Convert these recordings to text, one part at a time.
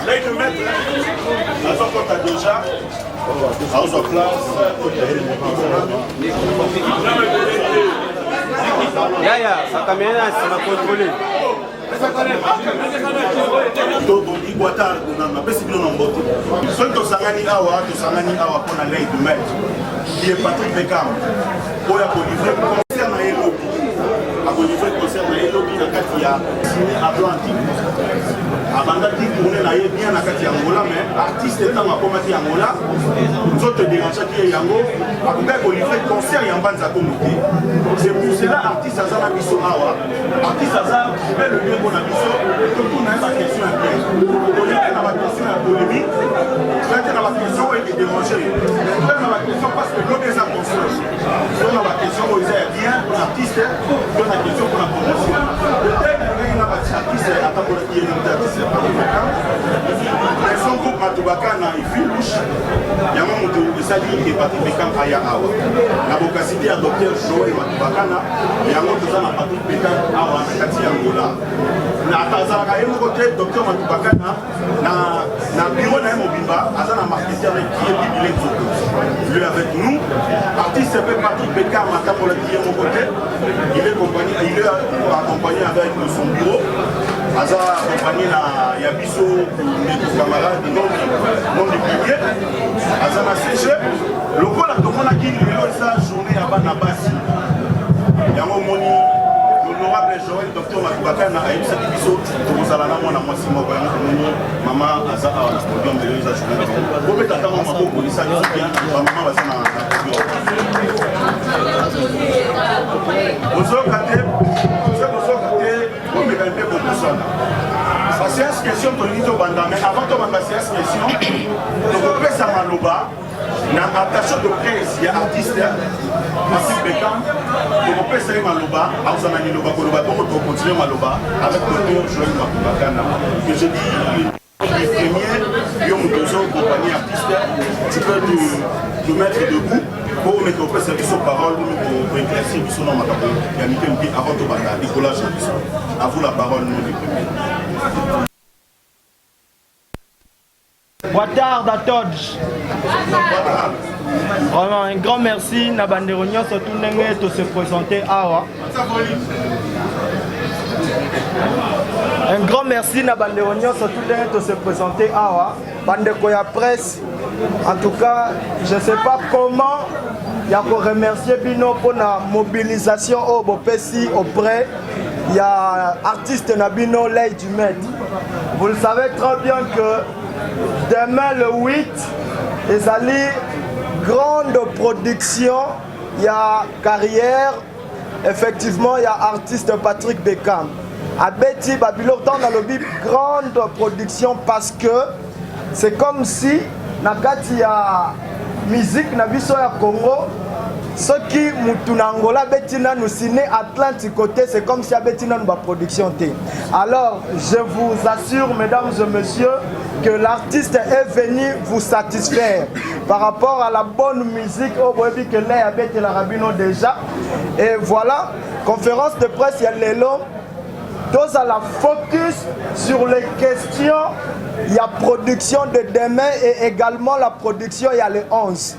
L'œil du maître azokota déjà azwa place. Yaya, bakamera na nsima contrôle. Tobongi bwata napesi bino na mbote. Soki tosangani awa, tosangani awa mpo na l'œil du maître qui est Patrick Beckham, oyo akolivre concert na ye lobi, akolivre concert na ye lobi na kati ya Ciné Atlantique. Abandaki tourne na ye bien na kati ya Angola, mais artiste ntango akomaki Angola, nzoto edérangeaki ye, yango akokaki kolivre concert ya Mbanza Kongo te. C'est pour cela artiste aza na biso awa. Artiste aza bel bien mpona biso totuna ye baquestion ya bien. Toya te na baquestion ya polémique, toya te na baquestion oyo ekedérange, toya na baquestion parce que lobi eza concert. To na baquestion oyo eza ya bien mpona artiste, to na question mpona promotion. Peut-être ndenge na baartiste atambolaki ye moto artiste ya mais son groupe Matubaka na Efilouche, yango moto esali ke Patrick Beckham aya awa na bokasité ya docteur Joel Matubakana. Yango toza na Patrick Beckham awa na kati ya Angola. Na azalaka ye moko te, docteur Matubakana na bureau na ye mobimba aza na marketeur qui est Bibile Nzoko, lui avec nous. Artiste mpe Patrick Beckham atambolaki ye moko te, il est compagnie, il est accompagné avec son bureau, aza accompagné na ya biso ndeko camarade non du premier, aza na CG. Lokola tomonaki lelo eza journée ya bana basi, yango omoni l'honorable Joël docteur Matubakana ayebisaki biso tokozala na mwana mwasi moko. Yango tomoni mama aza awa na podium. Lelo eza journée na bango, bobeta ntango maboko, esali biso bien. Bamama baza na podium, bozoyoka te, bozoyoka te, bomeka mpe kopusana. Séance question tolingi tobanda, mais avant tobanda séance question, tokopesa maloba na attaché de presse ya artiste Patrick Beckham. Tokopesa ye maloba, akozala na liloba koloba, bongo tokocontinue maloba avec docteur Joël Matubakana que je dis premier. Yo moto ozo accompagner artiste, tu peux te mettre debout po omeka kopesa biso parole, omeka koéclaircir biso na makambo ya mike mike avant tobanda décollage na biso. À vous la parole, nom du premier. Boa tarde a todos. Vraiment un grand merci na bandeko nyonso tu ndenge to se présenter awa. Un grand merci na bandeko nyonso tu ndenge to se présenter awa. Bandeko ya presse, en tout cas, je sais pas comment ya ko remercier bino mpona mobilisation oyo bopesi auprès ya artiste na bino l'œil du maître. Vous le savez très bien que demain le 8 ezali grande production ya carrière effectivement ya artiste Patrick Beckham. Abeti babiloko. Ntango nalobi grande production, parce que c'est comme si na kati ya musique na biso ya Congo, soki mutu na Angola abeti nanu Ciné Atlantique te, c'est comme si abeti nanu baproduction te. Alors je vous assure, mesdames et messieurs, que l'artiste est venu vous satisfaire par rapport à la bonne musique oyo boyebi ke lei abetelaka bino déjà. Et voilà, conférence de presse ya lelo, tozala focus sur les questions ya production de demain et également la production ya le 11.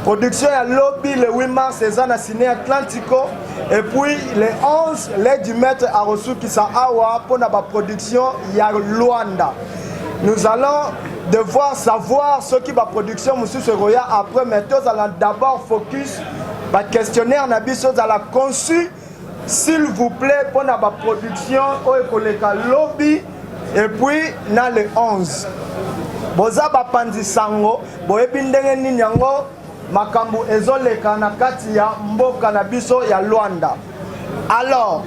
Production ya lobi le 8 mars eza na Ciné Atlantico, et puis le 11, l'œil du maître akosukisa awa mpona baproduction ya Luanda. Nous allons devoir savoir soki baproduction mosusu ekoya après, mais tozala d'abord focus. Baquestionnaire na biso ozala conçu, s'il vous plaît, mpona baproduction oyo ekoleka lobi et puis na le 11. Boza bapanzi sango, boyebi ndenge nini yango makambo ezoleka na kati ya mboka na biso ya Luanda. Alors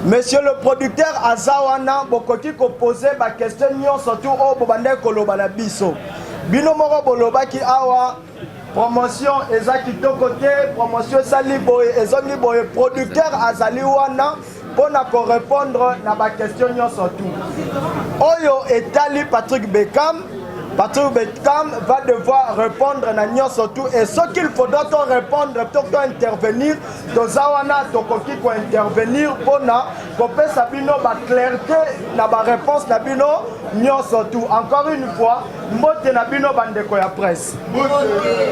monsieur le producteur aza wana, bokoki kopose baquestion nyonso tu oyo bobandaki koloba na biso. Bino moko bolobaki awa promotion eza kitoko te, promotion esali boye, ezongi boye. Producteur azali wana mpona korépondre na baquestion nyonso tu oyo etali Patrick Beckham. Patrick Beckham va devoir répondre na nyonso tout et ce qu'il faudra to répondre to to intervenir toza wana tokoki ko intervenir mpona kopesa bino ba clarté na ba réponse na bino nyonso tout. Encore une fois, mbote na bino bandeko ya presse.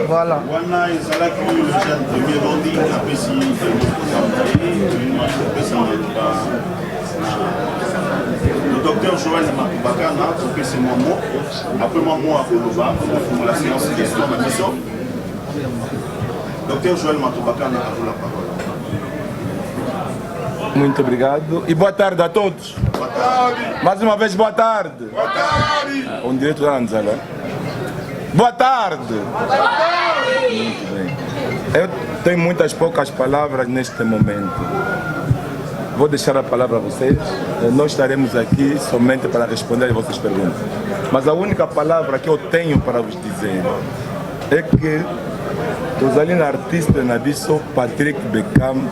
Voilà. Wana ezalaki le jeune premier bandi apesi kopesa maloba le docteur Joël Matubakana kopesa mwa mot après mwa mot akoloba kofungola séance question na biso. Docteur Joël Matubakana, à vous la parole. Muito obrigado e boa tarde a todos. Boa tarde. Mais uma vez, boa tarde. Boa tarde. On dirait toza na nzala. Boa tarde. Boa tarde. Muito bem. Eu tenho muitas poucas palavras neste momento. Vou deixar a palavra a vocês. Nós estaremos aqui somente para responder às vossas perguntas. Mas a única palavra que eu tenho para vos dizer é que tozali na artiste na biso Patrick Beckham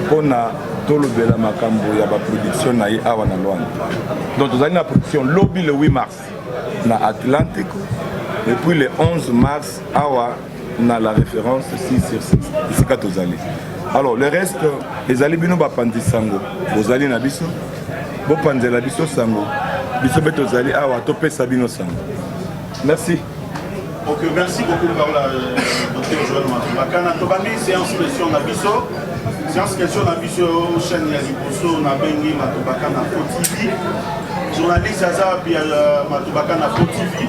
mpona tolobela makambo ya baproduction na ye awa na Luanda. Donc tozali na production lobi le 8 mars na Atlantico et puis le 11 mars awa na la référence 6 sur 6 esika tozali. Alors le reste ezali bino bapanzi sango, bozali na biso, bopanzela biso sango, biso mpe tozali awa topesa bino sango. Merci. Ok, merci beaucoup par la docteur Joël Matubakana. Tobandi séance question na biso. Séance question na biso chaîne ya liboso na bengi Matubakana Pro TV. Journaliste aza wapi ya Matubakana Pro TV.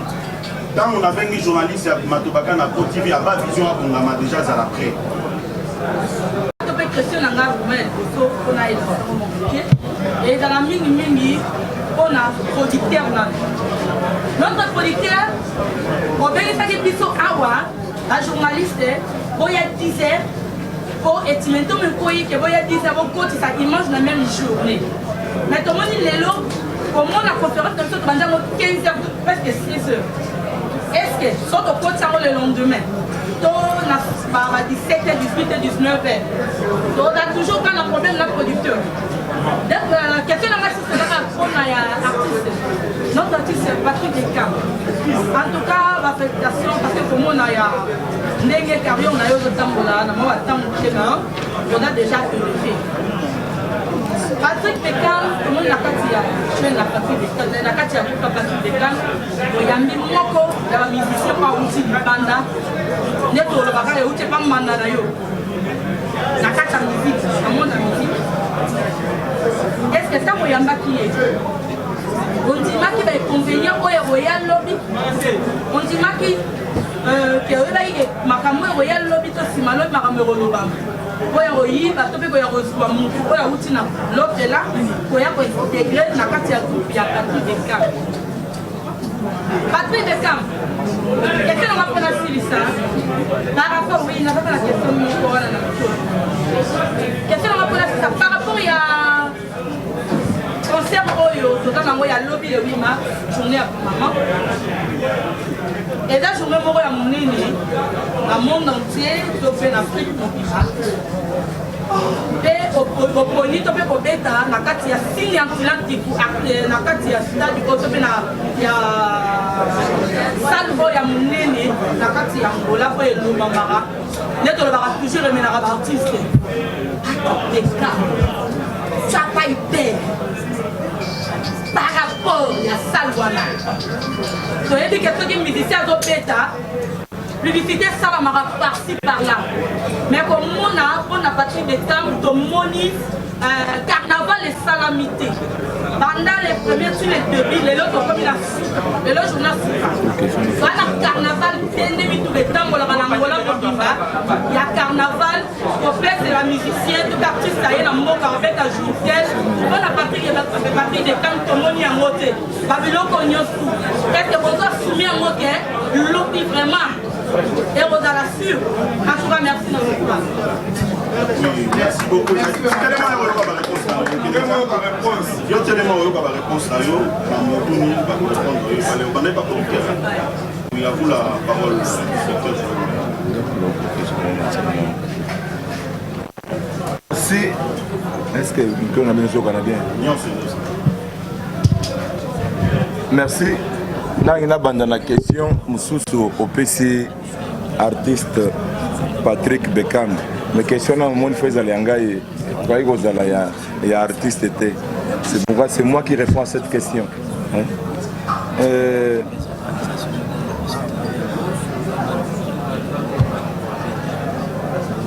Ntango nabengi journaliste ya Matubakana Pro TV aba vision abongama déjà azala prêt. To mpe question na ngai vraiment ya liboso mpona eloko moke ezala mingimingi mpona producteur nano. Notre producteur obengisaki biso awa bajournaliste boya 10 heures po etimento mekoyi ke boya 10 heures bokotisa image na même journée, mais tomoni lelo komona conférence na biso tobandi yango 15 heures, presque 16 heures. Est ce que so tokotisa yango le lendemain to na ba 17 heures, 18 heures, 19 heures, toza toujours kaka na problème na producteur? Donc question na ngai susu ezaka mpona ya artiste, notre artiste Patrick Beckham. En tout cas bafélicitation, parce que komona ya ndenge carrière na yo ozotambola na mwa batango te na toza déjà élevé. Patrick Beckham, tomoni na kati ya chaîne na Patrick Beckham, na kati ya groupe ya Patrick Beckham, oyambi moko ya bamusicien mpo awuti libanda nde tolobaka euti epa mbanda na yo na kati ya musique, na monde ya musique. Est ce que ntango oyambaki ye, ondimaki bainconvénient oyo ekoya lobi? Ondimaki ke oyebaki ke makambo oyo ekoya lobi to nsima lobi, makambo ekolobama oyo koyiba to mpe koya kozwa motu oyo awuti na l'autre là koya kointegre na kati ya groupe ya Patrick Beckham? Patrick Beckham, question nanga mpona silisa par rapport, oui, nazaka na question moko wana na moto. Question nanga mpona silisa par rapport ya concert oyo toza nango ya lobi le 8 mars, journée ya mama, eza journée moko ya monene na monde entier to mpe na Afrique mobimba, mpe oponi to mpe kobeta na kati ya Cine Atlantique, na kati ya stade oyo to mpe na ya salle oyo ya monene na kati ya Angola oyo elobamaka nde tolobaka toujours emenaka baartiste. Atopeka tsapa hyper par rapport ya salle wana, toyebi ke soki musicien azobeta, publicité esalamaka par-ci par-là, mais komona mpona Patrick Beckham, tomoni carnaval esalami te banda le premier sur le début, lelo tokomi na suka, lelo journal suka wana carnaval te. Nde mituka etambolaka na Angola mobimba ya carnaval kopesela musicien to artiste aye na mboka kobeta jour tel. Mpona Patrick Beckham, tomoni yango te. Babiloko nyonso ete bozo asumi yango ke lobi vraiment ekozala sûr. En tout cas, merci na mokuba. Oui, merci beaucoup. Telema oyoka baréponse na yo. Yo telema oyoka baréponse na yo na motuni bakorépondre yo. Fale obandaki baproducteur. Oui, à vous la parole, docteur. Si est-ce que micro na bino ezokana bien? Nyonso nyonso. Merci. Nangi nabanda na question mosusu opesi artiste Patrick Beckham. Mais question na omoni fo ezala ya ngai ekoki kozala ya, ya artiste te. C'est pourquoi c'est moi qui réponds à cette question. Hein? Euh,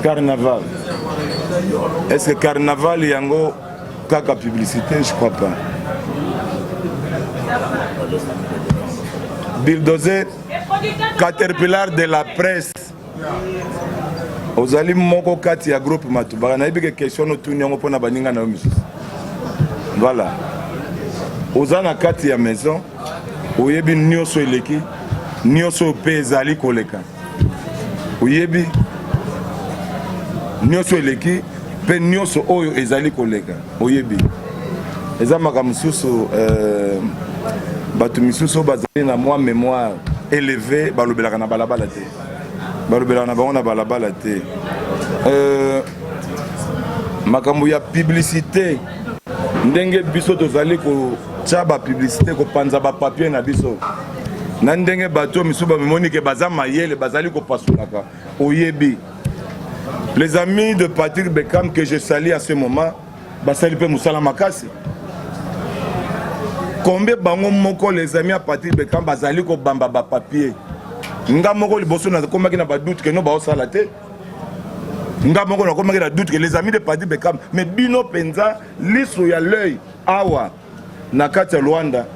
carnaval. Est-ce que carnaval yango kaka publicité je crois pas bulldozer caterpillar de la presse ozali moko kati ya groupe matubaka nayebi ke question otuni yango mpona baninga na yo misusu voilà oza na kati ya maison oyebi nyonso eleki nyonso mpe ezali koleka oyebi nyonso eleki mpe nyonso oyo ezali koleka oyebi eza makambo mosusu euh, bato misusu oyo bazali na mwa mémoire éleve balobelaka na balabala te balobelaka na bango na balabala te euh, makambo ya publicité ndenge biso tozali kotya bapublicité kopanza bapapier na biso na ndenge bato oyo misusu bamimoni ke baza mayele bazali kopasolaka oyebi les amis de Patrick Beckham que je salue à ce moment basali mpe mosala makasi combien bango moko les amis ya Patrick Beckham bazali kobamba bapapier nga moko liboso nakomaki na badoute ke no baosala te nga moko nakomaki na doute ke les amis de Patrick Beckham mais bino mpenza liso ya l'œil awa na kati ya Luanda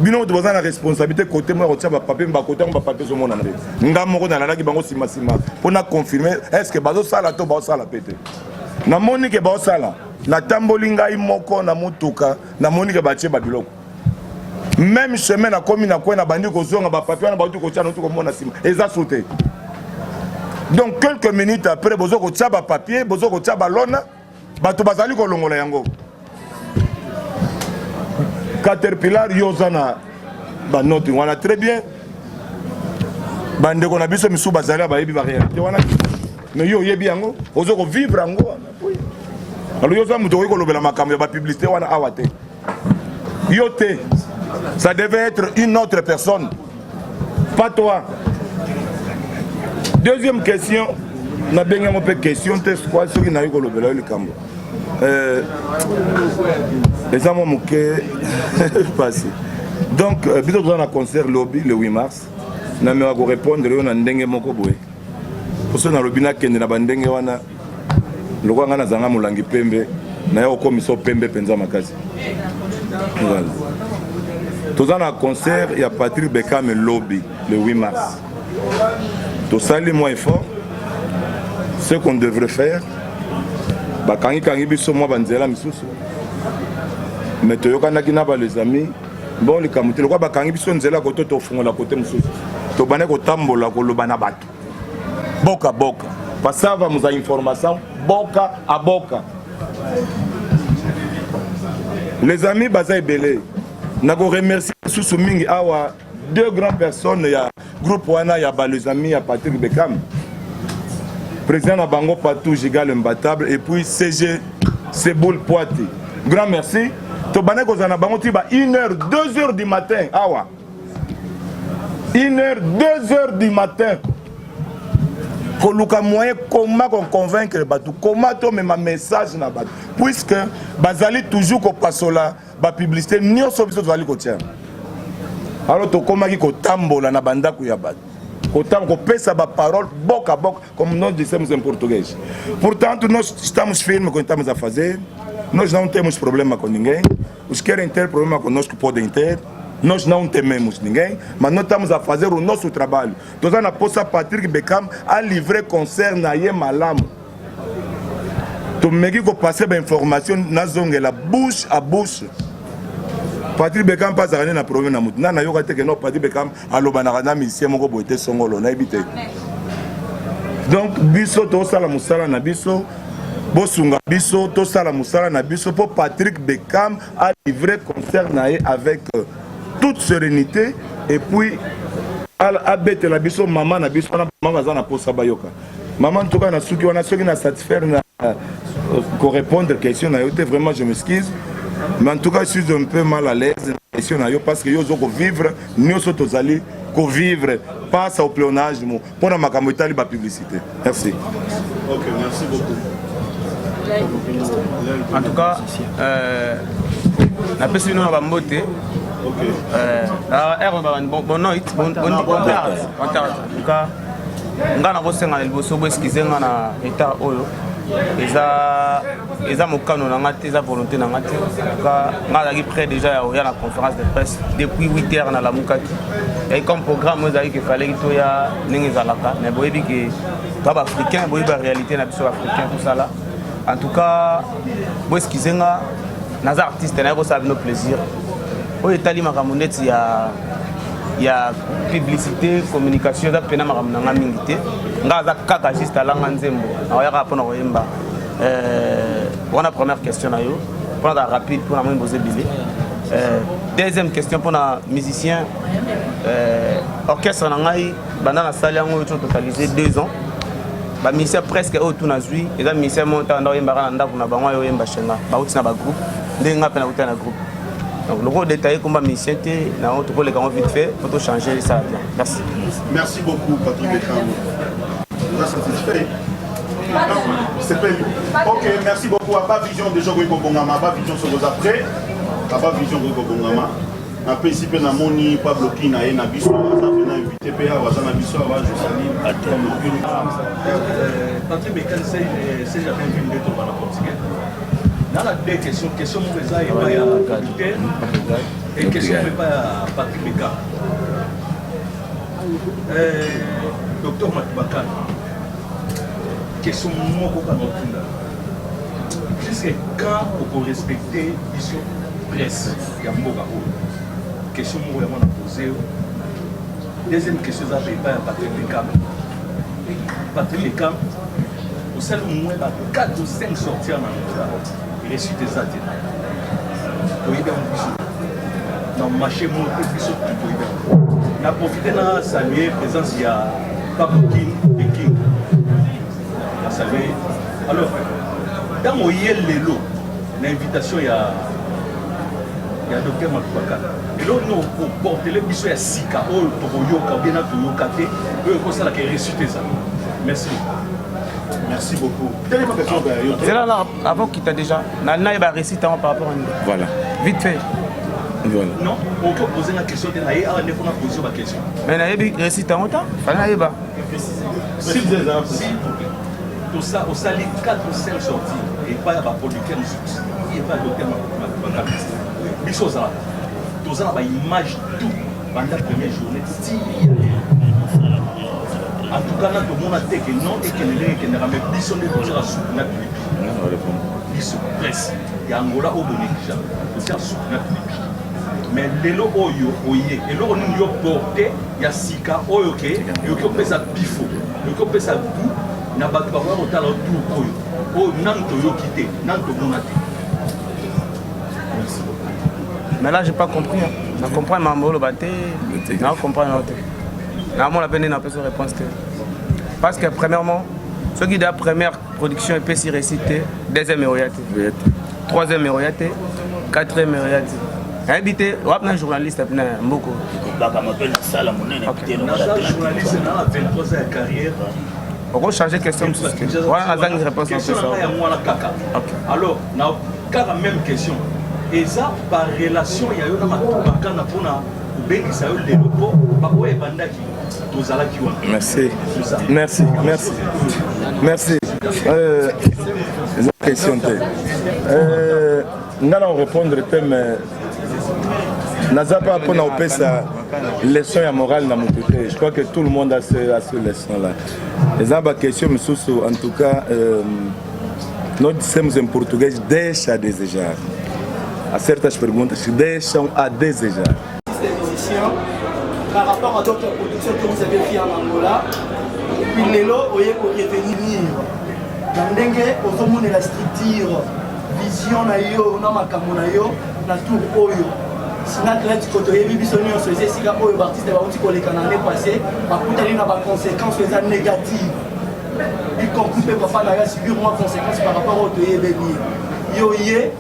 bino moto boza na responsabilité kote moko ya kotia bapapier bakote yango bapapier ezomonana te nga moko nalandaki bango nsima nsima mpo na confirme est ce que bazosala to baosala mpe te namoni ke baosala natamboli ngai moko na motuka namoni ke batie babiloko meme chemin nakomi na kwe nabandi kozonga bapapier wana bauti kotia nauti komona nsima eza su te donc quelques minutes après bozo kotia bapapier bozo kotia balona bato bazali kolongola yango caterpillar yo oza na banote wana très bien bandeko na biso misusu bazali bayebi baréalité wana mais yo oyebi yango ozo kovivre yango wana alors yo oza moto okoki kolobela makambo ya bapublicité wana awa te yo te ça devait être une autre personne pas toi deuxième question nabengi yango mpe question te sikoa soki nayi kolobela yo likambo euh, eza mwa moke mpasi donc euh, biso toza na concert lobi le 8 mars nameka korépondre yo na ndenge moko boye poso nalobi nakende na bandenge wana lokola ngai nazanga molangi pembe naye kokomisa pembe mpenza makasi voilà. toza na concert ya patrick bekame lobi le 8 mars tosali mwa effort ce qu'on devrait faire bakangikangi biso mwa banzela misusu mais toyokanaki na ba les amis bon likambo te lokola bakangi biso nzela koto tofungola kote mosusu tobandaki kotambola koloba na bato boka boka passávamos a informação boka a boka les amis baza ebele nakoremercie lisusu mingi awa deux grandes personnes ya groupe wana ya ba les amis ya Patrick Beckham président na bango Patou Giga le imbattable et puis CG Seboul Poiti grand merci tobandaki kozala na bango ti ba 1 heure 2 heures du matin awa 1 heure 2 heures du matin koluka moyen comment koconvaincre bato comment tomema message na bato puisque bazali toujours kopasola bapublicité nyonso biso tozali kotia alors tokomaki kotambola na bandako ya bato kotambola kopesa baparole boka boka comme nós dissemos em português portanto nós estamos firmes com o que estamos a fazer nós não temos problema com ninguém os que querem ter problema conosco podem ter nós não tememos ninguém, mas nós estamos a fazer o nosso trabalho. Toza na posa Patrick Beckham a livré concert na ye malamu. Tomeki ko passer ba information nazongela bouche à bouche. Patrick Beckham mpe azalaka nde na problème na motu nani nayoka te ke no Patrick Beckham alobanaka na musicien moko boye te songolo nayebi te donc biso tosala mosala na biso bosunga biso tosala mosala na biso mpo Patrick Beckham a livré concert na ye avec euh, toute sérénité et puis abetela biso mama na biso wana mama baza na posa bayoka mama ntoka na suki wana soki na satisfaire na euh, korépondre question na yo te vraiment je m'excuse mais en tout cas je suis un peu mal à l'aise. Question na yo parce que yo ozo ko vivre nioso tozali ko vivre passe au pléonasme mpo na makambo etali ba publicité. Merci. Ok, merci beaucoup. En tout cas, euh, napesi bino na bambote euh, ah, bon noit bon tard en tout cas nga nakosenga na liboso boeskize nga na etat oyo eza eza mokano na nga te, eza volonté na nga te. En tout cas nga azalaki prêt déjà ya koya na conférence de presse depuis 8 heures nalamukaki. Et comme programme oyo ezalaki ke fallaki toya ndenge ezalaka, mais boyebi ke toa baafricain, boyebi baréalité na biso baafricain tosala. En tout cas boeskize nga, naza artiste, naye kosala bino plaisir. Oyo etali makambo neti ya ya publicité, communication, eza mpena makambo na nga mingi te. Nga aza kaka juste alanga nzembo, nakoyaka mpona koyemba. Wana première question na yo mpona kaka rapide mpona moi boza ebele. Deuxième question mpona musicien, orchestre na ngai banda nasali yango oyo totaliser 2 ans, bamusicien presque oyo tu nazwi eza musicien moko ntango nda oyembaka na ndako na bango, ayo oyemba shenga bauti na bagroupe ndenge nga mpe nauta na groupe. Donc loko détaillé komba musicien te na yango, tokoleka yango vite fait po tochanger, esala bien. Merci. Merci beaucoup, Patrick Beckham. Vous êtes satisfait? C'est pas Ok, merci beaucoup. Abba Vision déjà ko bongama, Abba Vision sur vos après. Abba Vision ko bongama. Napesi mpe namoni Pablo Kina ye na biso aza mpe na invité mpe awa aza na biso awa, je salue Pablo Kina. Patrick Beckham, c'est jamais vu nde toloba na portugais. Nana deux questions. Question moko eza epai ya producteur et question moko epai ya Patrick Beckham. Docteur Matubakana, question moko kaka otunda: jusque quand okorespecte biso presse ya mboka oyo? Question moko yango na pose yo. Deuxième question eza epai ya Patrick Beckham. Patrick Beckham, osali moins ba 4 ou 5 sorties na Angola, réussite eza te. Toyebi yango biso na marché moko te, biso tu toyebi yango. Na profite na saluer présence ya Pablo King de King, na saluer. Alors ntango oye lelo na invitation ya docteur Matubaka, eloko nini oportele biso ya sika oyo tokoyoka obie na toyoka te, oyo ekosalaka réussite eza? Merci. Merci beaucoup. Telle ma question yo. C'est là, là avant qu'il t'a déjà na nayeba réussite yango par rapport à nini? Voilà. Vite fait. Voilà. Non, okoki opose nga question te, na ye awa nde mpona pose baquestion. Mais nayebi réussite yango ta fallait nayeba. S'il vous plaît, tosa osali 4 ou 5 sorties epai ya baproducteur mosusu, epai ya docteur Matubaka. Biso ozalaka, toza na baimage tout banda première journée ti. En tout cas na tomona te ke non, ekende ndenge ekendaka, mais biso nde totiaka suku na pilipi. Biso presse ya Angola oyo bonégligea, totiaka suku na pilipi. Mais lelo oyo oye, eloko nini yo porte ya sika oyo ke yoki opesa bifo, yoki opesa goût na bato bakoya kotala tour oyo, oyo nanu toyoki te, nanu tomona te? Mais là, j'ai pas compris, hein. Na comprendre mambo oloba te, na comprendre yango te, naamona mpe nde napesa réponse te, parce que premièrement, soki da première production epesi réussite te, deuxième eoya te, troisième eoya te, quatrième eoya te. Nayebi te wapi na journaliste mpena ya mboko. Bakama mpe na sala monene. Naza journaliste na 23 ans ya carrière. Okochange question mosusu te, wana nazangi réponse. Question na ngai yango wana kaka. Alors na kaka même question eza par relation ya yo na Matubakana mpona kobengisa yo lelo, mpo baoyo ebandaki tozalaki wana. Merci, merci, merci, merci. Eza question te. Nga na korépondre te, mais naza pa mpona kopesa leçon ya morale na motu te. Je crois que tout le monde a ce leçon là. Eza baquestion mosusu, en tout cas nós dissemos em português: deixa a desejar. Há certas perguntas que deixam a desejar. Des musiciens par rapport à d'autres productions que vous avez fait en Angola. Et puis lelo oye ko revenir na ndenge ozomonela structure, vision na yo na makambo na yo na tour oyo Sinatletiko. Toyebi biso nyonso eza esika oyo baartiste bauti koleka na année passé, bakutani na baconséquence eza négative, y compris mpe papa na yo asubir mwa conséquence par rapport oyo toyebeli ye yo ye.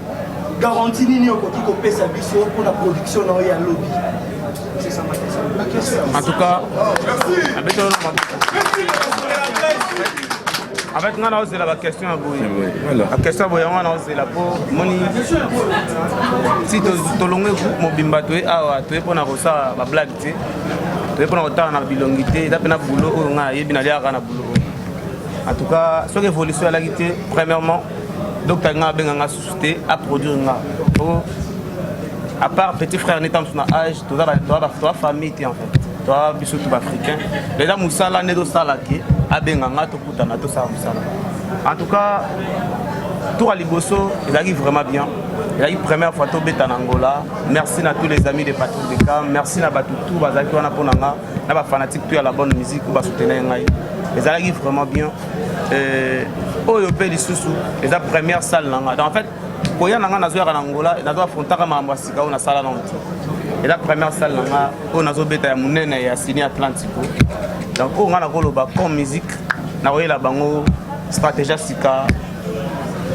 Garantie nini okoki kopesa biso mpo na production na yo ya lobi? C'est ça ma question. En tout cas, avec nga naozela baquestion ya boye, baquestion ya boye yango naozela mpo moni si tolongwe groupe mobimba, toye awa, toye mpona kosala bablague te, toye mpona kotala na bilongi te. Eza mpe na boulot oyo ngai nayebi, naliaka na boulot oyo. En tout cas, soki évolution alaki te, premièrement docteur nga abenga nga susu te aproduire nga po à part petit frère neta mosusu na âge, toza famille te. En fait, toza biso tout baafricain. Eza mosala nde tosala ke abenga nga, tokutana, tosala mosala. En tout cas, tour ya liboso ezalaki vraiment bien, ezalaki première fois tobeta na Angola. Merci na tous les amis de Patrick Beckham, merci na bato tout bazalaki wana mpo na nga, na bafanatique tout ya la bonne musique oyo basoutenir ngai. Ezalaki vraiment bien. Oyo mpe lisusu eza première salle na nga. Donc en fait, koya na nga, nazoyaka na Angola, nazo affrontaka makambo ya sika oyo nasala nano te. Eza première salle na nga oyo nazobeta ya monene ya Ciné Atlantico. Donc oyo nga nakoloba, comme musique, nakoyela bango stratégie ya sika,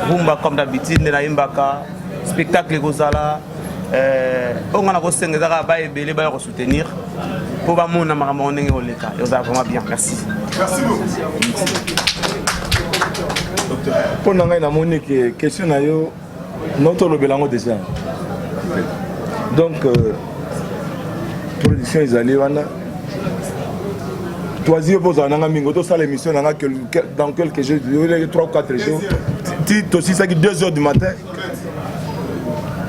rumba comme d'habitude nde nayembaka, spectacle ekozala. Oyo nga nakosenga eza kaka baebele baya kosoutenir mpo bamona makambo yango ndenge koleka, ezala vraiment bien. Merci. Merci beaucoup. Mpo na ngai, namoni ke question na yo no tolobela yango déjà. Donc production ezali wana, toisi yo mpo ozala nanga mingi, tosala émission nanga dans quelques jours, 3 ou 4 jours, ti tosisaki 2 heures du matin.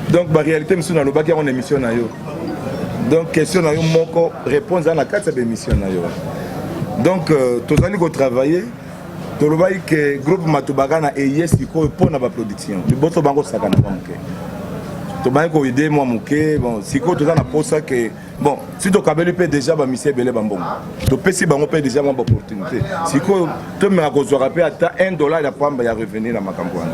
Donc baréalité mosusu nalobaki yango na émission na yo. Donc question na yo moko, réponse eza na kati ya baémission na yo. Donc tozali kotravailler. Tolobaki ke groupe Matubakana eye sikoyo mpo na baproduction. Liboso bango osaka na mwa moke, tobandi koaider mwa moke. Bon, sikoyo toza na posa ke, bon, si tokabeli mpe déjà bamisi ebele, bambongo topesi bango mpe déjà mwa baopportunité, sikoyo tomeka kozwaka mpe ata 1 dollar ya pamba ya revenu na makambo wana.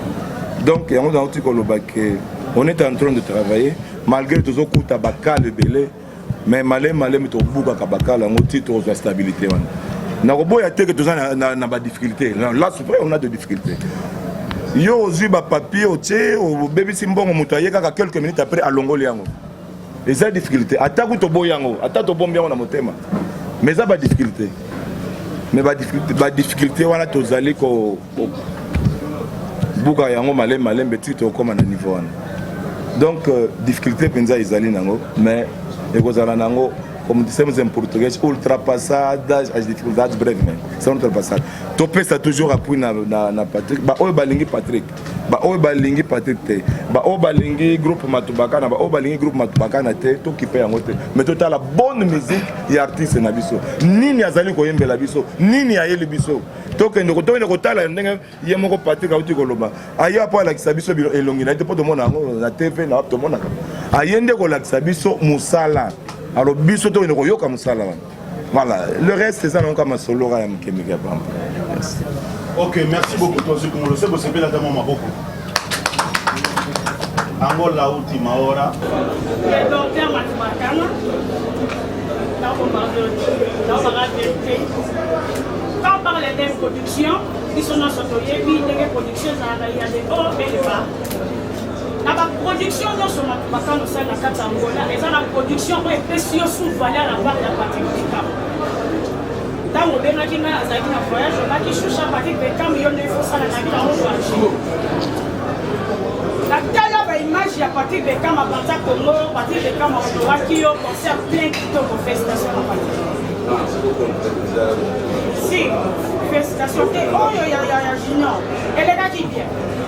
Donc yango nauti koloba ke on est en train de travailler malgré tozokuta bakale ebele, mais malemi malemi tobukaka bakala yango ti tokozwa stabilité wana. Nakoboya te ke toza na badifficulté. Là, c'est vrai, on a de difficultés. Yo ozwi bapapier, otie, obebisi mbongo, moto aye kaka quelques minutes après alongoli yango. Eza difficulté. Ata ku toboyi yango, ata tobombi yango na motema, mais eza badifficulté. Mais badifficulté wana tozali kobuka yango malembe malembe ti tokóma na niveau wana. Donc difficulté mpenza ezali nango, mais ekozala nango, como dissemos em português, ultrapassadas as dificuldades brevemente, são ultrapassadas. Topesa toujours appui na Patrick. Baoyo balingi Patrick, baoyo balingi Patrick te, baoyo balingi groupe Matubakana, baoyo balingi groupe Matubakana te, tokipe yango te, mais totala bonne musique ya artiste na biso, nini azali koyembela biso, nini ayeli biso. Tokende kotala ndenge ye moko Patrick auti koloba, aye mpo alakisa biso elongi na ye te, mpo tomona yango na TV na tomonaka. Aye nde kolakisa biso mosala. Alors biso tokende koyoka mosala wana. Voilà, le reste eza nango kaka masolo ya moke mike ya pamba. Merci. Ok, merci beaucoup. Tozwi kongolo se bosepela ata mwa maboko. Angola, última hora. Le docteur Matubakana, naobaka vérité. Quand on parle de production, biso nyonso toyebi ndenge production ezalaka, ya de haut et de bas. Na baproduction nyonso Matubakana osali na kati ya Angola, eza na production oyo epesi yo sous valeur na part ya Patrick Beckham? Ntango obengaki ngai, azalaki na voyage, obaki shusha Patrick Beckham, yo nde ifosala naki nango voyage. Natala baimage ya Patrick Beckham abanta Congo. Patrick Beckham ahonoraki yo, concert plein kitoko. Félicitation na Patrick. Si félicitation te oyo ya Junior elekaki bien,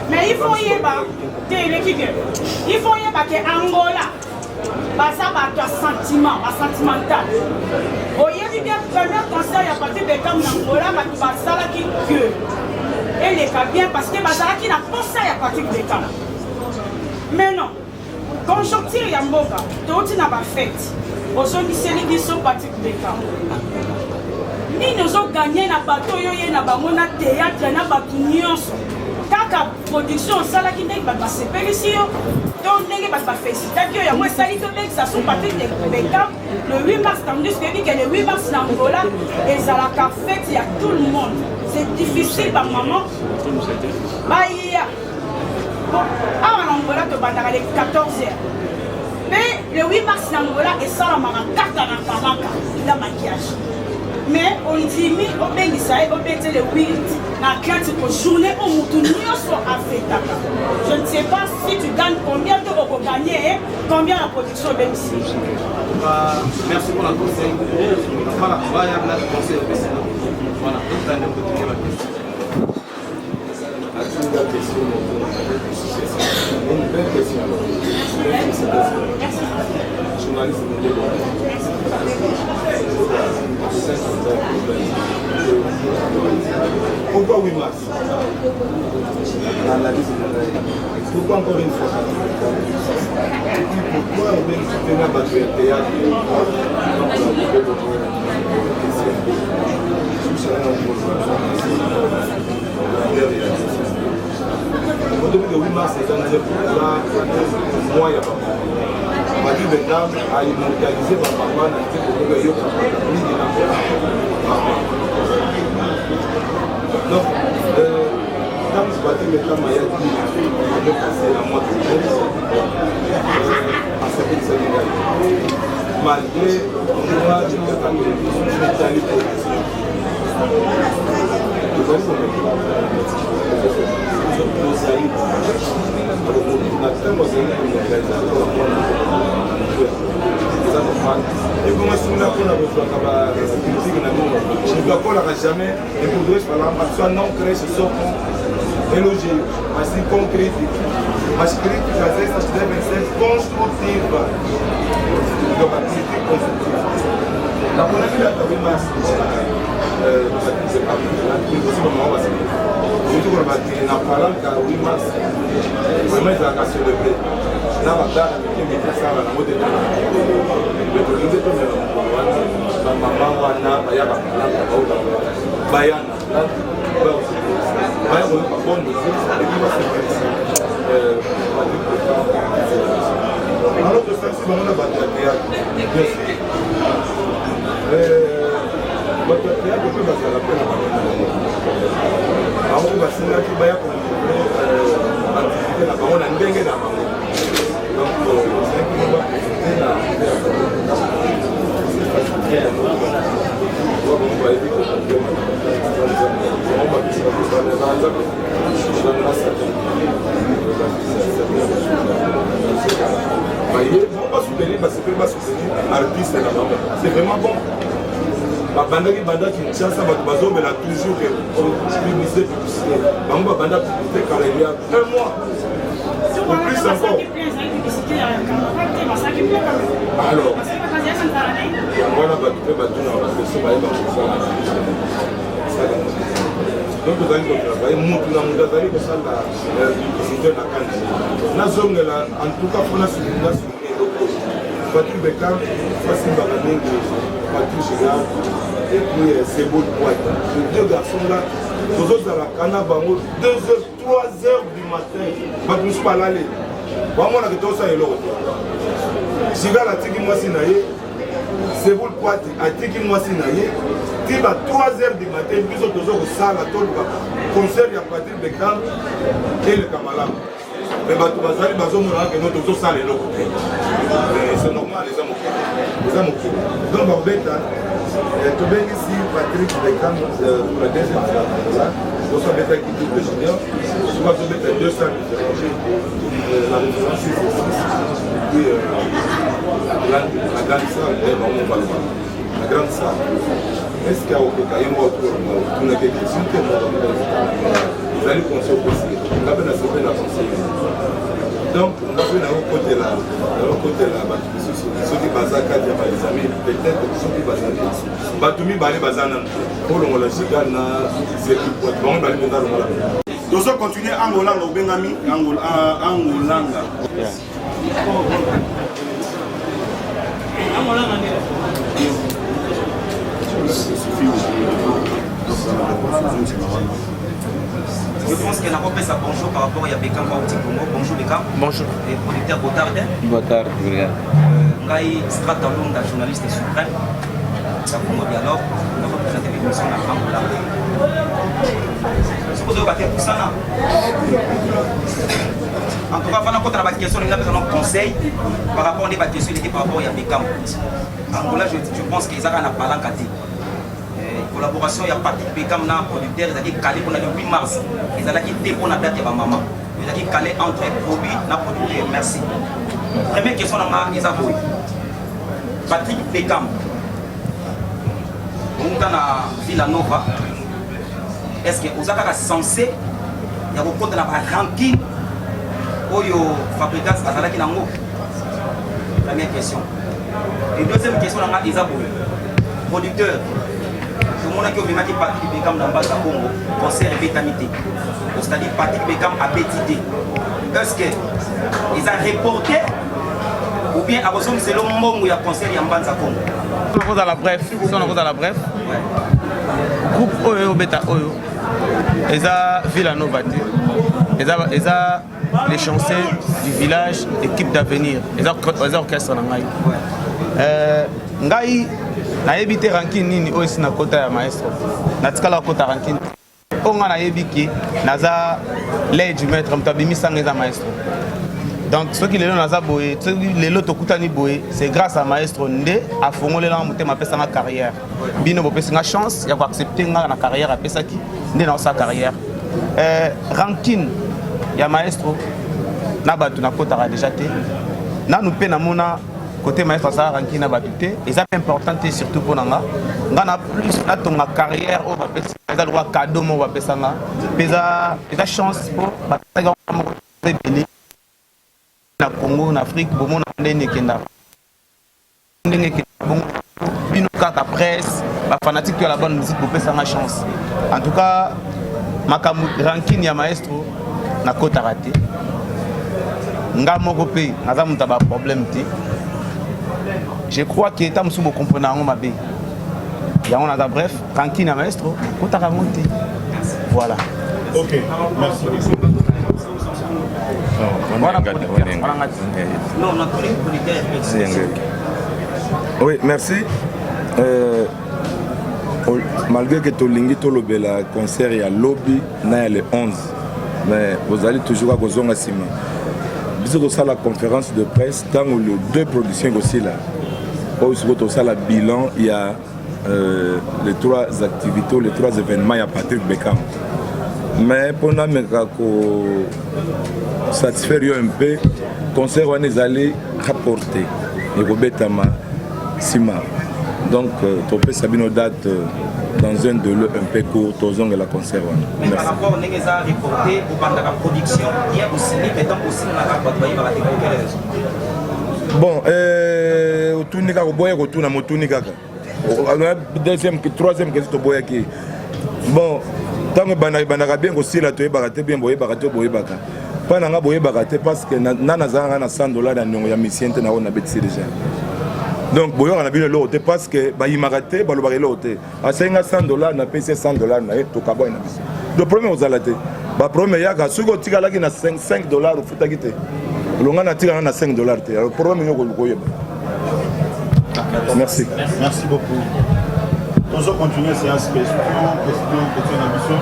mais il faut yeba te eleki bien. Il faut yeba ke Angola baza bato ya sentiment, basentimental. Oyebi bien, premier concert ya Patrick Beckham na Angola, bato basalaki que eleka bien parce que bazalaki na posa ya Patrick Beckham. Mais non, conjoncture ya mboka, touti na bafete, ozongiseli biso Patrick Beckham. Nini ozoganye na bato oyo ye na bango na théâtre na bato nyonso? Kaka production osalaki, ndenge bato basepelisi yo to ndenge bato bafélicitaki yo, yango esali tobengisa so Patrick Beckham le 8 mars, tandis que oyebi ke le 8 mars na Angola ezalaka fête ya tout le monde. C'est difficile, bamama baya. Bon, awa na Angola. tobandaka le 14 heures mpe le 8 mars na Angola esalamaka kaka na palaka na maquillage mais ondimi obengisa ye obete le 8 na Atlantico journée oyo motu nyonso afetaka. Je ne sais pas si tu gagnes combien to okoganye combien na production obengisi. Merci pour la conseil. Voilà, on va conseil opesi. Voilà, donc tande continuer ma question. Atinda question moko, une belle question. Journaliste mondele. Pourquoi 8 mars? Analyse Pourquoi encore une fois? Et puis pourquoi obengisi te na bato ya théâtre? Otobi le 8 mars eza nzembo, eza mois ya bamama. Patrick Beckham a immortalisé bamama na nzembo moko eyokamaka mingi na mama. Donc, ntango Patrick Beckham ayaki année passée na mois de mai, asepelisaki ngai malgré mwa mikakatano etali production. Tozali komeka, tozali na ntango azali komeka, eza lokola mwana, eza normal. Ebongo suna mpona kozwaka bacritique na bino, moto akolaka jamais. Et pour dois falar, uma pessoa não cresce só com elogios, mas sim com críticas. Mas críticas essas devem ser construtivas. Donc, a critique constructive. Naponaki date ya 8 mars, koloba te na palanka 8 mars vraiment ezalaka célébré na babana mike mike esala nango te, me tolingi tomela mokolo wana bamama wana bayaka palanka, bauta baya na baya koyoka bonne musique et puis basepelisa Patrick. Alors tosangisi bango na bato ya théâtre, bien sûr. Bato ya théâtre mpe bazala mpe na bango na bango, bango mpe basengaki baya kolivre activité na bango na ndenge na bango. Donc ezalaki mo baprofite na bango, bayebi bango banzambe. Baye bango basoutenir, basepeli, basoutenir artiste na bango, c'est vraiment bon. Babandaki banda Kinshasa, bato bazobela toujours que publicité, publicité. Bango babanda publicité kala, il y a un mois ou plus encore. Alors yango wana bato mpe batunaka baquestion, bayeba kosala. Donc tozali kotravaille, mutu na mutu azali kosala publicité na kani. Nazongela, en tout cas mpona nasouligner eloko, Patrick Beckham fasimbaka mingi Patrick Gigard et puis Sebo Poite. Les deux garçons là, tozozalaka na bango 2 heures, 3 heures du matin, bato mosusu balali, bamonaka tosala eloko te. Gigal atiki mwasi na ye, Sebul Poite atiki mwasi na ye ti ba 3 heures du matin, biso toza kosala, toluka concert ya Patrick Beckham eleka malamu. Me bato bazali bazomona keno tozosala eloko te, c'est normal, eza mokili, eza mokili. Donc bakobeta, tobengisi Patrick Beckham pour la deuxième fois na Angola. Boso abetaki double junior, soki azobeta 200 la référence 6 puis la grande salle, bango baloba la grande salle. Est ce que akokoka ye moko? Tunaki question te, ezali conseil opesi nga mpe nasepe na conseil. Donc nga mpe nakokotela bato misusu soki baza kati ya baexamen, peut-être soki bazali bato mibale baza nanu kolongola Giga na Zeki, bango mibale mpenza longola. Tozo continue. Angolanga obengami Angolanga. Je pense que nakopesa bonjour par rapport ya Beckham Bauti Congo. Bonjour Beckham. Bonjour. Et producteur, boa tarde. Boa tarde, obrigado. Ngai Strata Lunda, journaliste suprême ya Congo Dialogue, nakopresente émission na Angola. Soki ozoyoka te, pusana. En tout cas, avant de la question, nous avons un conseil par rapport à la question par rapport à Beckham. Angola, je, je pense qu'ils ont un palanca. Collaboration ya Patrick Beckham na producteur ezalaki calé mpona le 8 mars ezalaki te mpona date ya bamama ezalaki calé entre produit na producteur. Merci. Première question na nga eza boye: Patrick Beckham outa na Villa Nova, est ce que oza kaka censé ya kokota na baranking oyo Fabregas azalaki nango? Première question. Et deuxième question na nga eza boye: producteur, tomonaki omemaki Patrick Beckham na Mbanza Congo, concert ebetami te, c'est-à-dire Patrick Beckham abeti te. Est ce que eza reporté ou bien akozongisela mbongo ya concert ya Mbanza Congo? Nakozala bref, so nakozala bref, groupe oyo obeta oyo eza Villa Nova te, eza Les Chanceux du Village, équipe d'avenir, eza orchestre na ngai. Ngai nayebi te rankine nini oyo esi nakota ya maestro, natikala kota rankine oyo. Ngai nayebi ke naza l'œil du maître, moto abimisanga eza maestro. Donc soki lelo naza boye, soki lelo tokutani boye, c'est grâce à maestro nde afongolelanga motema, apesanga carrière. Bino bopesinga chance ya koaccepte nga na carrière apesaki, nde naosala carrière. Rankine ya maestro na bato nakotaka déjà te nanu mpe namona côté maestro asala rankine na bato te, eza mpe important te, surtout mpo na nga. Nga na plus natonga carrière oyo bapesi, eza lokwa cadeau moko bapesanga mpe eza chance mpo bapesaki moko ebele na Congo, na Afrique. Bomona ndenge ekendaka, ndenge ekendaka bongo. Bino kaka presse, bafanatique ya la bonne musique, bopesanga chance. En tout cas, makambo rankine ya maestro nakotaka te. Nga moko mpe naza moto ya baproblème te. Je crois ke ta mosusu bocomprendre yango mabe, yango naza bref, rankine ya maestro nakotaka yango te. Voilà. Ok, merci. Wana producteur, wana nga te. Non, na tous les producteurs. Oui, merci. Malgré que tolingi tolobela concert ya lobi na ya le 11, mais bozali toujours kaka kozonga nsima. Biso tosala conférence de presse ntango le deux production ekosila oyo. Sikoyo tosala bilan ya les trois activités ou les trois événements ya Patrick Beckham. Mais mpona meka ko satisfaire yo un peu, concert wana ezali rapporté, ekobetama nsima. Donc topesa bino date dans un délai un peu court, tozongela concert wana. Mais par rapport ndenge eza reporté, obandaka production bien osili, mais tant osilinaka bato bayebaka te, pour quelle raison? Bon, otuni kaka, oboya kotuna, motuni kaka deuxième, troisième question toboyaki. Bon, ntango ebandaka, ebandaka bien, kosila toyebaka te. Bien, boyebaka te, boyebaka mpa na nga, boyebaka te, parce que na nazalaka nga na 100 $ na niongo ya musicien te, na oyo nabetisi déjà. Donc boyoka na bino eloko te, parce que bayimaka te, balobaka eloko te. Asengi nga 100 $, napesi ye 100 $ na ye, tokabwai na biso. Donc problème ozala te. Baproblème eyaka soki otikalaki na 5 $ ofutaki te. Olonga natikala na 5 $ te, alors problème nyoko koyeba. Merci. Merci beaucoup. Tozo continuer séance question, question, question na biso.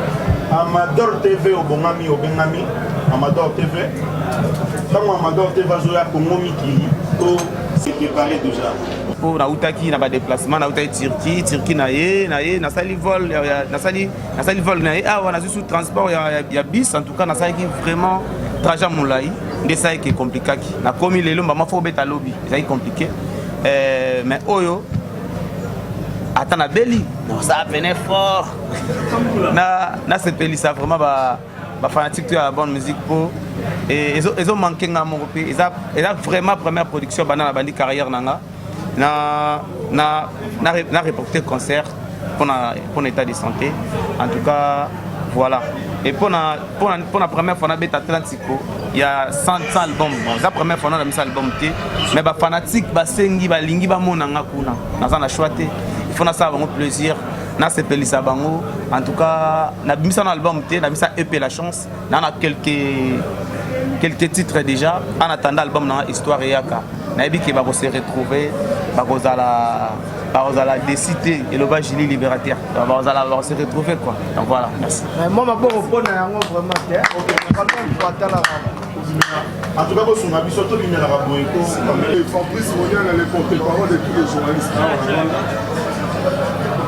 Amador TV obongami, obengami Amador TV. Ntango Amador TV azoya Kongo mikili, to se préparer déjà. Mpo nautaki na badéplacement, nautaki Turquie, Turquie na ye na ye, nasali vol, nasali vol na ye awa, nazwi su transport ya bus. En tout cas, nasalaki vraiment trajet molai, nde esalaki ekomplikaki. Nakomi lelo mbama, fo obeta lobi, ezalaki compliqué. Mais oyo ata nabeli, nasala pene fort, nasepelisa vraiment bafanatique to ya bonne musique, mpo ezomanke nga moko mpe. Eza vraiment première production banda na bandi carrière na nga na reporter concert mpona état de santé. En tout cas, voilà. Et mpona première fois nabeta Atlantico ya 100 album, bon, eza première fois nabimisa album te, mais bafanatique basengi, balingi bamona nga kuna, naza na choix te, il faut nasala bango plaisir, nasepelisa bango. En tout cas, nabimisa na album te, nabimisa EP La Chance na quelques titres déjà en attendant album na histoire eyaka. Nayebi ke bakose retrouver, bakozala déçus te, eloba Julie Libérateur, bakozala, bakose retrouver quoi. Donc voilà, merci. Moi maboko mpona yango vraiment te, quand même, atalaka. En tout cas bosunga biso tobimelaka boye ko. Fabrice Moniana, le porte-parole de tous les journalistes.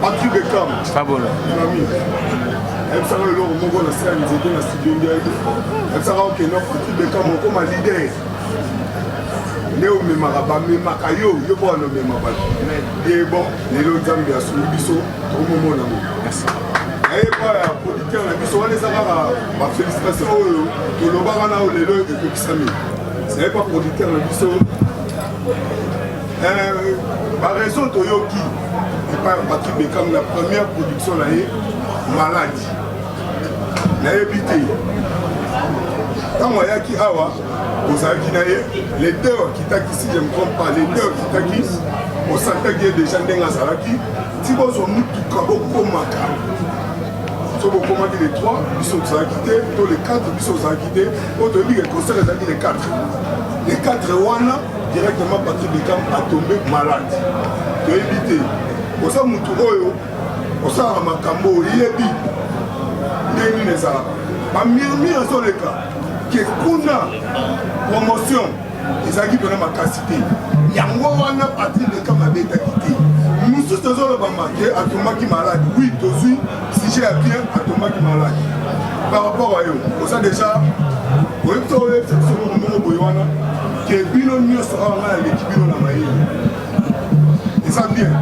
Patrick Beckham. Fabola. Mon ami. ayebisaka eloko moko na se ya nzete na studio nde ayebisaka okende Patrick Beckham okoma leader nde omemaka bamemaka yo yo mpo wana omema bato ye bon lelo nzambe asungi biso tokomomona yango nayeba ya producteur na biso wana eza kaka bafélicitation oyo tolobaka na oyo lelo ekokisami nayeba producteur na biso eh, baraison toyoki epai ya patrik bekam na première production na ye maladi nayebi te ntango ayaki awa ozalaki na ye le deux akitaki si je me trompe pas le deux akitaki osantaki ye déjà ndenge azalaki ti bozwa motuka bokomaka so bokomaki le 3 biso tozalaki te to le 4 biso tozalaki te oyo toyebi ke concert ezalaki le 4 le 4 wana directement patrick bekam atombe malade toyebi te oza motu oyo osalaka makambo oyebi ndenge nini ezalaka bamurmure ezoleka ke kuna promotion ezalaki mpena makasi te yango wana patrik bekam abetaki te mosusu ezolobama ke atombaki maladi wi tozwi sujet ya bien atombaki maladi par rapport a yo oza déjà oyebi to oyebisa biso moko moko boye wana ke bino nyonso awa ngai naleki bino na mayele eza bien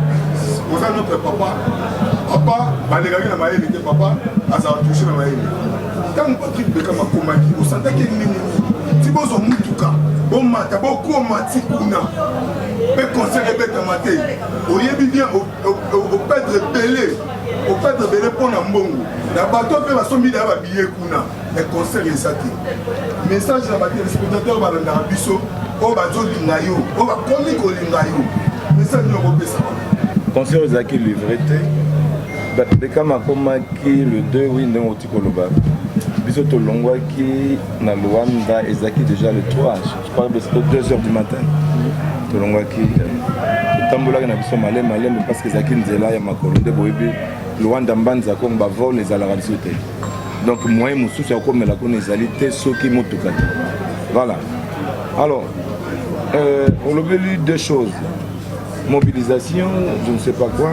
oza notre papa papa balekaki na mayele te papa azala touche na mayele ntango patrik bekam akomaki osantaki nini ti bozwa motuka bomata bokoma ti kuna mpe concert ebetama te oyebi bien opedre ebele opedre ebele mpo na mbongo na bato mpe basombi na babiye kuna mais concert eza te message na batelespectateur balandaka biso oyo bazolinga yo oyo bakomi kolinga yo message nini okopesa concert ezalaki livre te Beckham akomaki le 2 oui ndenge oti koloba biso tolongwaki na Luanda ezalaki déjà le 3 je crois que c'était 2 heures du matin tolongwaki totambolaki na biso maleme maleme parce que ezalaki nzela ya makolo nde boyebi Luanda Mbanza Kongo bavol ezalaka lisusu te donc moyen mosusu ya kokomela kuna ezali te soki motuka te voilà alors euh, olobeli deux choses mobilisation je ne sais pas quoi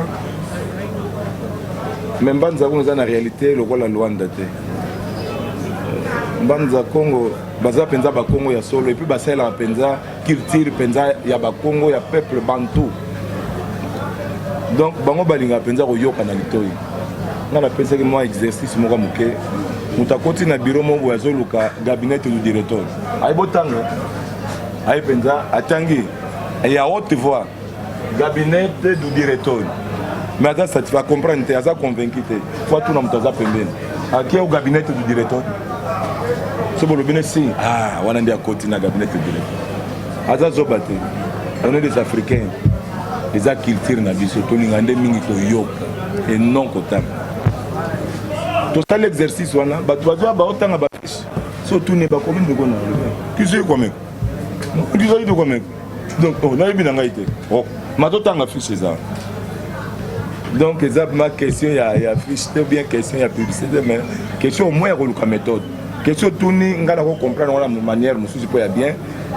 mais mbanza kongo eza na réalité lokola luanda te euh, mbanza kongo baza mpenza bakongo ya solo epuis basalelaka mpenza culture mpenza ya bakongo ya peuple bantou donc bango balingaka mpenza koyoka na litoi ngai napesaki mwa exercice moko moke moto akoti na biro moko boye azoluka gabinet du directeur aye botanga aye mpenza atangi ya haute voix Gabinet du directeur. Mais aza satisfait, a comprendre te, aza convaincu te. Faut atuna moto aza pembeni. Ake au cabinet du directeur. So bolobi ne si, ah wana nde akoti na cabinet du directeur. Aza zoba te. On est des Africains. Eza culture na biso tolinga nde mingi koyoka et non kotanga. Tosali exercice wana bato bazwa baotanga bafiche so otuni bakomi ndeko na kiso ekomeko kiso ekomeko donc oh, nayebi na ngai te oh, matotanga fiche eza donc eza ma question ya, ya fiche te bien question ya publicité mais question au moins ya koluka méthode question otuni ngai nako comprendre wana manière mosusu mpo ya bien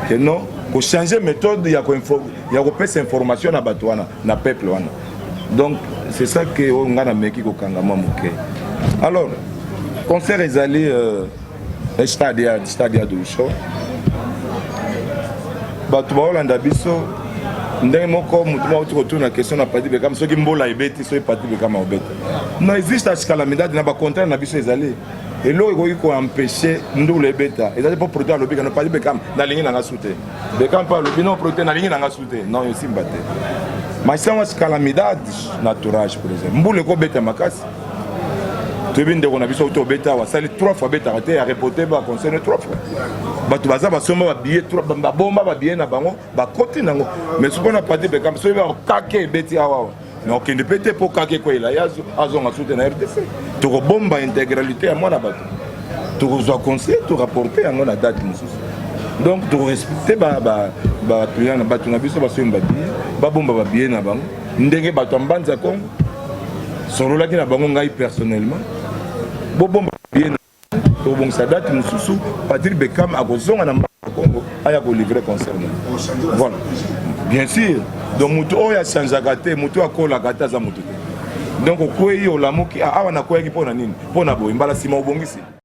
que non kochange méthode ya kopesa information na bato wana na peuple wana donc c'est ça que oyo ngai nameki kokanga mwa moke alors concert ezali euh, Stade ya stade ya Dusho. Bato baolanda biso ndenge moko moto moko auti kotuna question na Patrick Beckham soki mbola ebeti soki Patrick Beckham akobeta. Non, existe calamidade na ba contrat na biso ezali eloko ekoki koempêche ndula ebeta ezali mpo producteur alobi kano Patrick Beckham nalingi nanga su te Beckham mpe alobi non producteur nalingi nanga su te non esimba te masango calamidade naturage pour exemple mbula ekobeta makasi toyebi ndeko na biso auti obeta awa asali trois fois abetaka te areporte ba concerne trois fois bato baza basomba babillet babomba babillet na bango bakoti nango mais soki mpona pati bekam soki kake ebeti awa awa na okende mpe te mpo kake ekweyela ye azonga su te na rdc tokobomba intégralité ya mwana bato tokozwa conseil torapporte yango na date mosusu donc torespecte baclient na bato na biso basombi babillet babomba babillet na bango ndenge bato ya mbanza kongo sololaki na bango ngai personnellement bobomba billet. Tokobongisa date mosusu, Patrick Beckham akozonga na mboka Congo, aya kolivre concert. Voilà, bien sûr. Donc motu oyo achangeaka te, motu oyo akolaka te, aza motu te. Donc okwei, olamuki, awa nakweyaki mpo na nini? Mpo na boye, mbala nsima obongisi.